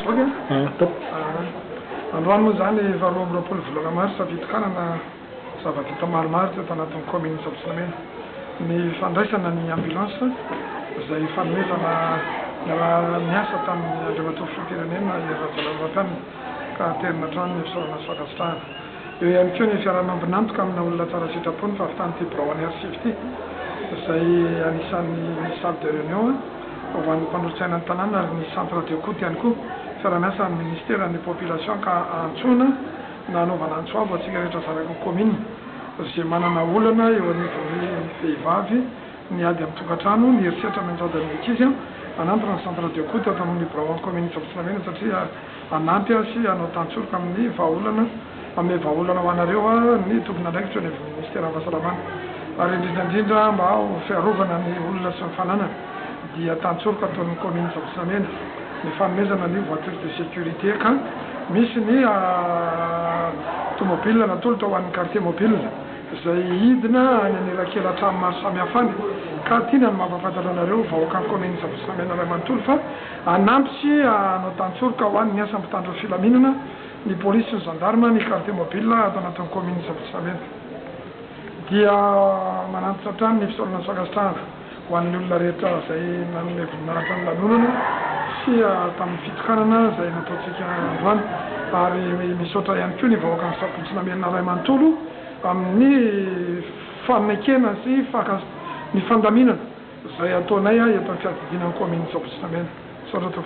Ok. Top. Androany moa izany faha 22 volana marsa, fitokanana zava-bita maromaro teto anatin'ny commune Sabotsy Namehana. Ny fandraisana ny ambulance izay fanomezana niara-niasa tamin'ny Andriamatoa Filoham-pirenena Hery Rajaonarimampianina ka aterina hatrany ny fisaorana sy fankasitrahana. Eo ihany koa ny fiaraha-miombon'antoka amina olona tsara sitrapo ny fahavitan'ity birao any Archives ity izay anisan'ny misy salle de réunion ho an'ny mpanolotsaina ny tanàna ary ny centre d'écoute ihany koa fiaraha-miasa amin'ny ministeran'ny population ka antsoina na anaovana antso avo antsika rehetra zanaky ny commune izay manana olana eo anivon'ny vehivavy, ny ady amin'ny tokantrano, ny herisetra mianjady amin'ny ankizy hanantona ny centre d'écoute ato amin'ny birao an'ny commune Sabotsy Namehana satria hanampy sy hanao tantsoroka amin'ny vahaolana, hanome vahaolana ho anareo ny tompon'andraikitra eo anivon'ny ministeran'ny fahasalamana. Ary indrindra indrindra mba ho fiarovana ny olona sy ny fananana dia tantsoroka ataon'ny commune Sabotsy Namehana ny fanomezana ny voiture de sécurité ka misy ny tomobile natolotra ho an'ny quartier mobile izay hidina any anelakelan-trano maro samihafa any ka tiana ny mampahafantatra anareo vahoakan'ny commune Sabotsy Namehana iray manontolo fa hanampy sy hanao tantsoroka ho an'ny asa mpitandro ny filaminana, ny polisy sy ny gendarme, ny quartier mobile ato anatin'ny commune Sabotsy Namehana. Dia manantitra hatrany ny fisaorana sy fankasitrahana ho an'ny olona rehetra izay nanome voninahitra ny lanonana sy tamin'ny fitokanana izay nataontsika androany ary misaotra ihany koa ny vahoakan'i Sabotsy Namehana iray manontolo amin'ny fanekena sy ny fandaminana izay ataonay eto amin'ny fiadidiana ny commune Sabotsy Namehana. Misaotra tompoko.